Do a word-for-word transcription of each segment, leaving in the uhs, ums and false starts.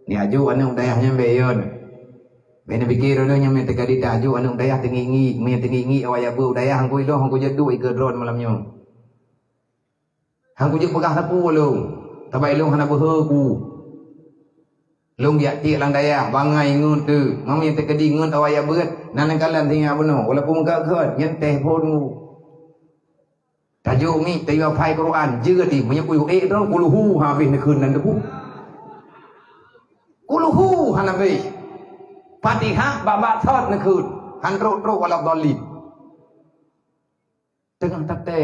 Di aju aneuk dayah nyan bèk yon. Bèk neupike droeneuh nyan meuteukadi ta aju aneuk dayah teungiek-ngiek, meuteungiek-ngiek awai abeuet dayah hangko ilong hangko jaduk ikeue droen malam nyoe. Hangko jeuet peugah sapeue lôn, sabab ilong hana beuhe ku. Lôn geujak tiek lam dayah, bangai ngon teuk. Meunyo teukadi ngon awai abeuet, nan kalon singa bunoe, walaupun meukat-kat, nyan teh phon ku. Tajok miet, tayue hafai Quran, jeuet di, meunyoe kuyue ék droe, kulhu habéh neukheun nan teupeu. Kulhu hana béh. Fatihah babak thot neukheun, han trok-trok wala dhalin. Teungoh taté.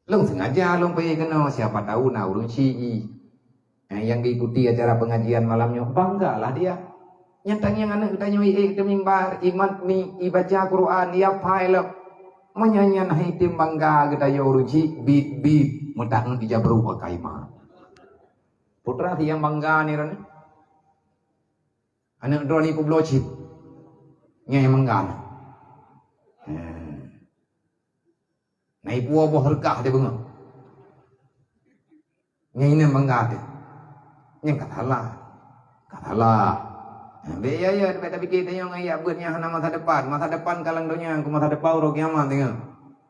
Lôn sengaja lôn peuék keunoe, siapa tahu na ureuëng syi'i. Eh, nyang geuikuti acara pengajian malam nyoe, banggalah dia. Nyang tangieng aneuk geutanyoe ék teu mimbar, imat mi, ibaca Quran, ihafai lom. Meunyoe nyan hana item bangga geutanyoe ureuëng syi'i, bit-bit, meutanyoe dijabruk kaima. Putra si nyang bangga ni, Ron. Aneuk droe ni kubloe cit. Nyan nyang mangga. Hmm. Na ipuwoe boh reukah di beungoh. Nyan inong mangga teuh. Nyan ka salah. Ka salah. Nah, bèk ya, ya, bèk tapike tanyoe ngon ya beuet nyang hana masa depan. Masa depan ka lam donya, keu masa depan uroe kiamat teuh.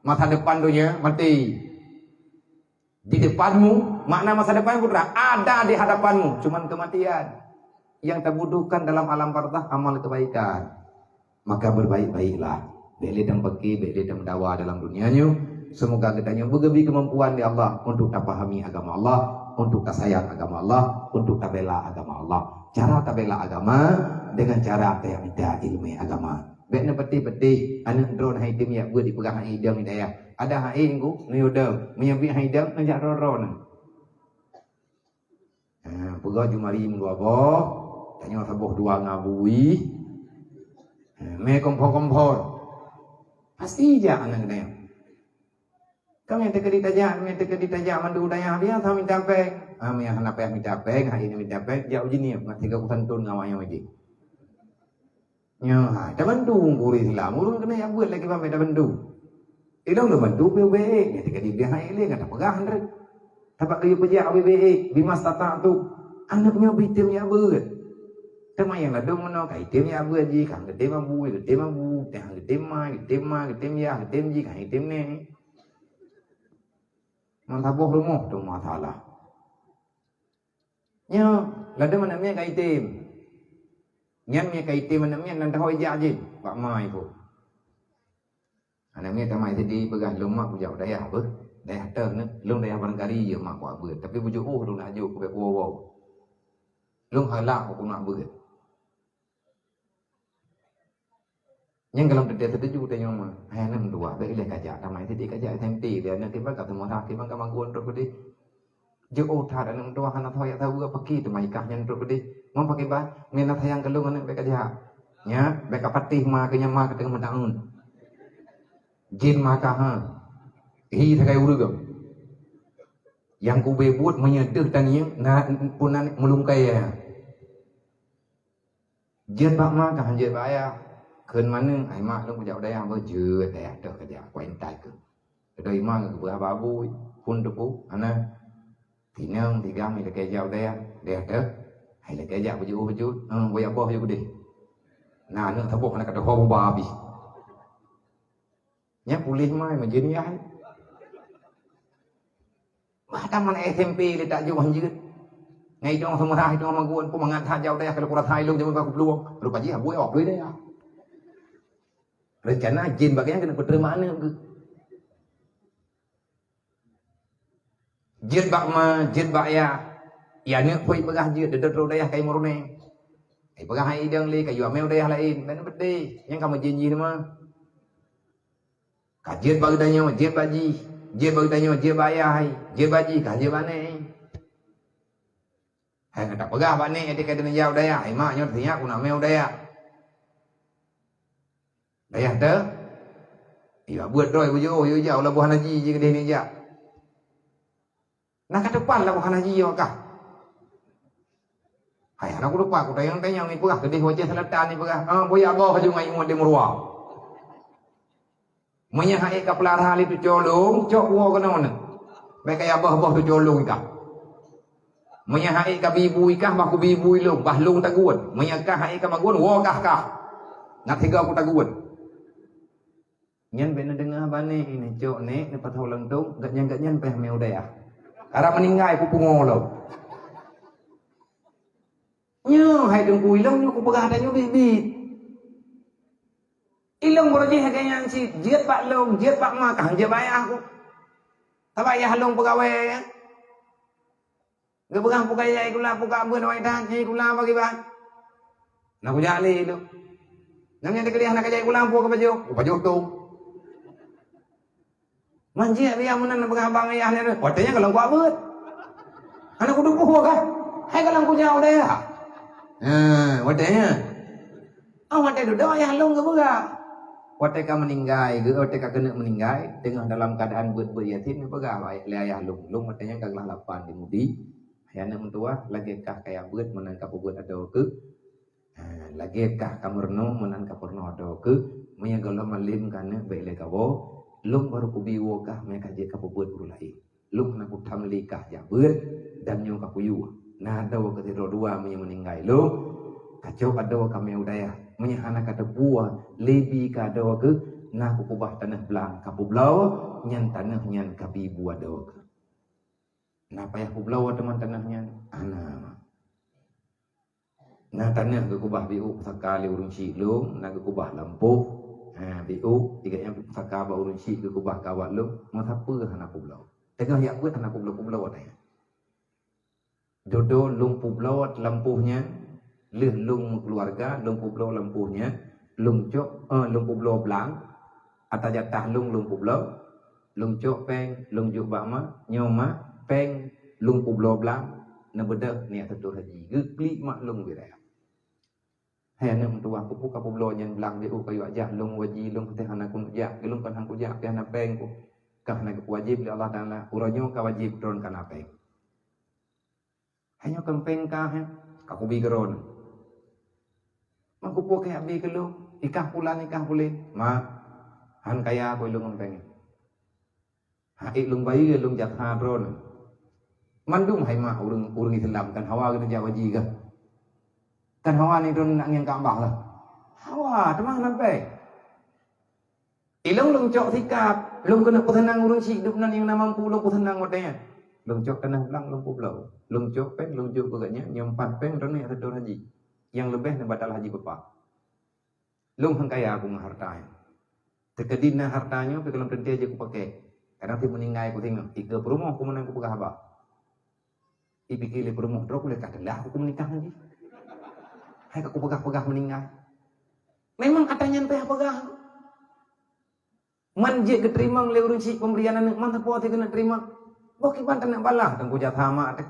Masa depan donya, maté. Di depanmu, makna masa depan putra, ada di hadapanmu, cuman kematian. Yang tabutuhkan dalam alam barzakh amal kebaikan. Maka berbaik-baiklah. Bèk lé tameupaké, bèk lé tameudawa dalam dunia nyoe. Semoga geutanyoe beugeubri kemampuan di Allah untuk tapahami agama Allah, untuk tasayang agama Allah, untuk tabela agama Allah. Cara tabela agama dengan cara tamita ilmu agama. Bèk neupeuteh-peuteh, aneuk droe hai tem jak beuet dipeugah hai idong di dayah. Ada hai inggu, nuyuh dong. Meunyoe bit hai idong, neujak droe-droe neu. Ha, peugah jumari meudua boh, tanyoe saboh dua ngon bui. Ha, mé kompor-kompor. Pasti jak aneuk geutanyoe. Ka mé teukeudi tajak, mé teukeudi tajak mandum dayah biasa mita péng. Ha, mé hana payah mita péng, hai ni mita péng, jak uji ni, ngat tiga puluh santun ngon awak nyoe jih. Nyoe, ha, tabantu ureueng Islam, ureueng keuneuk jak beuet lagèe bang tabantu. Ilong lôn bantu pih ubé ék, nyan teuka dibri hai lé ngon tapeugah ndrek. Tapak geuyue peujak ubé ék, bima stata'tu. Aneuk nyoe bri tem jak beuet. Teuma nyang ladôm meunoe ka item jak beuet jih, ka geutem abu, geutem abu, teuh geutem ma, geutem ma, geutem yah, geutem jih, ka item nèk. Meusaboh rumoh tu masalah. Nyoe, ladôm aneuk miet ka item. Nyan miet ka item aneuk miet nan teuhôi jak jih bak ma ibu. Aneuk miet tamai sidi peugah lôn mak kujak dayah beuh. Dayah teuh nyoe, lôn dayah barangkali ya mak kuat beuh. Tapi bujuk uh lôn nak juk kubek woe-woe. Lôn halak ku nak beuh. Nyang golom teuntèe seutuju tanyoe mah. Hai aneuk dua, bèk ilèe kajak, tamai sidi kajak S M P, bèk aneuk kiban ka seumah kiban ka magun trok keudeh. Jeuet that aneuk dua hana soe jak saweue paki teuma ikah nyan trok keudeh. Mam paki ban, mina sayang keu lôn aneuk bèk kajak. Nya, bèk ka patéh ma keu nyan ma keu teungoh meudaun. Jén ma ka ha. Hi sagai ureueng. Nyang kubé buet meunyoe deuh tangieng na pun na meulungkai ya. Jeuet bak ma ka han jeuet bak ayah. Kheun ma neueng, ai mak lôn kujak u dayah beuh jeuet dayah teuh kajak, kuat intat keuh. Keudroe ma geupeugah bak abu, phôn teupeu, hana. Tinong, tiga, mi lakèe jak u dayah, dayah teuh. Hai lakèe jak beujiôh-beujiôh, eh, boh jak boh ju keudeh. Na aneuk saboh hana ka teuho muba abéh. Nyan puléh ma, imajin yah. Bah tamat S M P le tak jeuet hanjeuet. Ngai dong seumah, dong magun, peumangat that jak u dayah kalau kurasa ilong jameun bak kuplueng. Rupa jih abui awak bui dayah. Rencana jén bak nyan keuneuk peuteurima aneuk geuh. Jeuet bak ma, jeuet bak yah. Ya aneuk pui peugah jeuet, deuh trok dayah kai meurunéng. Ai peugah hai idong le, ka yue amé u dayah laén. Ban beudeh, nyang ka meujanji teuma. Ka jeuet bak geutanyoe, jeuet bak jih. Jeuet bak geutanyoe, jeuet bak ayah hai. Jeuet bak jih, ka jeuet bak nèk hai. Hai ka tapeugah bak nèk, "Até ka neujak u dayah, hai mak nyoe teuingat ku nak mé u dayah." Dayah teuh? Iya, buet droe bujôh, yue jak u laboh haji jih keudeh neujak. Na ka teupat laboh haji awak kah? Hai, hana kutupat, kutanyong-tanyong, ipeugah keudeh u Aceh Selatan, ipeugah, "Ah, boh jak boh laju ngon imeum di meuruwa." Meunyoe hai ka peulara lé tuco lôn, cok woe keunoe nyoe. Bèk kaya boh-boh tuco lôn ka. Meunyoe hai ka bi bu i kah, bah kubi bu i lôn, bah lôn tagun. Meunyoe kah hai ka magun, woe kah kah. Ngat sigoe kutagun. Nyan bèk neudeungoe haba nèk nyoe, cok nèk, neupasoe leuntong, gobnyan-gobnyan payah mé u dayah. Karab meuninggai kupungo lom. Nyoe hai teungku, ilôn nyoe kupeugah tanyoe biet-biet. Ilôn baroe jih lagèe nyan cit, jeuet bak lôn, jeuet bak ma, kah jeuet bak ayah ku. Sabab ayah lôn peugawée, ya. Geupeugah peue kajai kula, peue kabeuet awai that, jai kula bagi ban. Na kujak lé lôn. Nang nyang teukeulih hana kajai kula, peue kapajoh? Kupajoh tông. Man jeuet biya meunan peugah bang ayah nyan, watèe nyan kalon kuabeuet. Hana kutupeue kah? Hai kalon kujak u dayah. Ha, watèe nyan. Oh, watèe dudoe ayah lôn geupeugah. Watèe ka meuninggai, geu-, watèe ka keuneuk meuninggai, teungoh dalam keuadaan beuet-beuet yatim, geupeugah lé ayah lôn, "Lôn watèe nyan ka glah lapan di Mudi, hai aneuk meutuwah, lagèe kah kaya beuet meunan ka peubeuet adoe keuh. Ha, lagèe kah ka meurunoe meunan ka peurunoe adoe keuh, meunyoe gohlom malem ka neuk bèk lé kawoe, lôn barô kubi woe kah meunyoe ka jeuet ka peubeuet ureueng laén." Lôn hana kutam lé kah jak beuet, dan nyoe ka kuyue. Na adoe keu sidroe dua meunyoe meuninggai lôn, kacok adoe ka mé u dayah. Meunyoe hana ka teupeue lé bi keu adoe keuh, na kukeubah tanoh blang ka peubloe, nyan tanoh nyan ka bi bu adoe keuh. Na payah peubloe teuma tanoh nyan? Hana. Na tanoh geukeubah biôk pusaka lé ureueng chik lôn, na geukeubah lampôh. Ha, biôk, tiga nyang pusaka bak ureueng chik geukeubah keu awak lôn, meusapeue hana peubloe. Teungoh jak beuet hana peubloe-peubloe tanoh. Dudoe lôn peubloe lampôh nyan, lheueh lôn meukeuluwarga, lôn peubloe lampôh nyan, lôn cok, eh, lôn peubloe blang, ata jatah lôn, lôn peubloe, lôn cok péng, lôn jok bak ma, nyoe ma, péng lôn peubloe blang, neubeudôh neujak tutoe haji. Geuklik mak lôn bira. Hai aneuk meutuwah, keupeue kapeubloe nyan blang, biôk kayue jak lôn u haji, lôn keuteuk hana keuneuk jak, lôn kon han kujak, pih hana péng ku. Kah na geuwajéb lé Allah Taala, uroe nyoe ka wajéb droen ka na péng. Hai nyoe kon péng kah, eh, ka kubi keu droen. Man keupeue kajak bi keu lôn, i kah pulan, i kah pulen. Ma, han kaya ku lôn ngon péng. Hai lôn bayeue lôn jak ha droen. Mandum hai mak ureueng, ureueng Islam kan hawa geuneuk jak u haji kah? Kan hawa ni droen nak ngieng Ka'bah kah? Hawa, teuma hana péng. Ilôn lôn cok sikap, lôn keuneuk peuseunang ureueng chik dum nan nyang na mampu lôn peuseunang watèe nyan. Lôn cok tanoh blang lôn peubloe. Lôn cok péng lôn jok keu gobnyan, nyoe pat péng droen neujak tutoe haji. Nyang leubeh neubatal haji peupah. Lôn han kaya ku ngon hareuta nyoe. Teukeudi na hareuta nyoe pih gohlom teuntèe jeuet kupaké. Kadang pih meuninggai kusingoh, i keu peurumoh ku meunan kupeugah haba. Ipike lé peurumoh droe kulét ka teulah ku meunikah ngon jih. Hai ka kupeugah-peugah meuninggai. Memang ata nyan payah peugah. Man jeuet geuteurimong lé ureueng chik peumbrian aneuk, man sapeue keuneuk teurimong. Boh kiban taneuk balaih teungku jak sama teuh.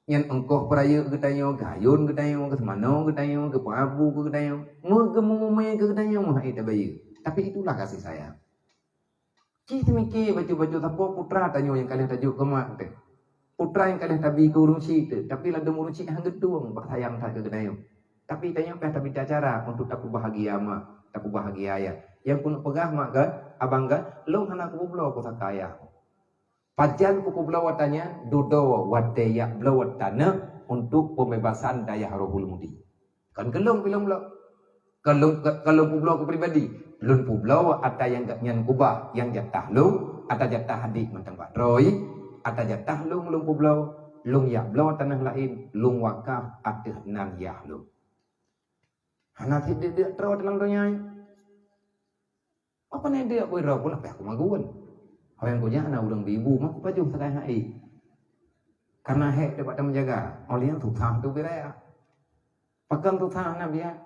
Nyan ongkoh peurayeuk geutanyoe, gayôn geutanyoe, geuseumanoe geutanyoe, geupeuabu keu geutanyoe, meugeumumé keu geutanyoe meuhai tabayeue. Tapi itulah kasih sayang. Cit teumike bacut-bacut sapeue putra tanyoe nyang ka lheueh tajok keu mak teuh. Putra nyang ka lheueh tabi keu ureueng chik teuh, tapi ladôm ureueng chik han geutueng bak sayang that keu geutanyoe. Tapi tanyoe payah tamita cara untuk tapeubahagia mak, tapeubahagia ayah. Nyang keuneuk peugah mak kah, abang kah, lôn hana kupeubloe pusaka ayah. Pajan kupeubloe watèe nyan, dudoe watèe jak bloe tanoh untuk pembebasan dayah Rohul Mudi. Kon keu lôn pih lôn bloe. Kon lôn, kon lôn peubloe keu pribadi. Lôn peubloe ata nyang gobnyan keubah, nyang jatah lôn, ata jatah adik mantong bak droe, ata jatah lôn, lôn peubloe, lôn jak bloe tanoh laén, lôn wakaf ateueh nan yah lôn. Hana sit deuk-deuk troe dalam donya nyoe. Apa na deuk beu droe pun, apa aku magun? Awai kujak na ureueng bi bu, mak kupajoh sagai hai. Karena hék daripada menjaga, oleh nyan susah tu beu raya. Pakon susah na biya?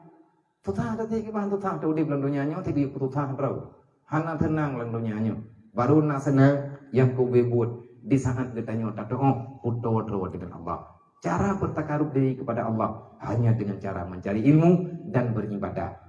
Susah teuti kiban susah teu udép lam donya nyoe, teubi susah droe. Hana seunang lam donya nyoe. Baru na seunang nyang keu beubuet di saat geutanyoe tatu'oh, putôh droe dengan Allah. Cara bertakarub diri kepada Allah hanya dengan cara mencari ilmu dan beribadah.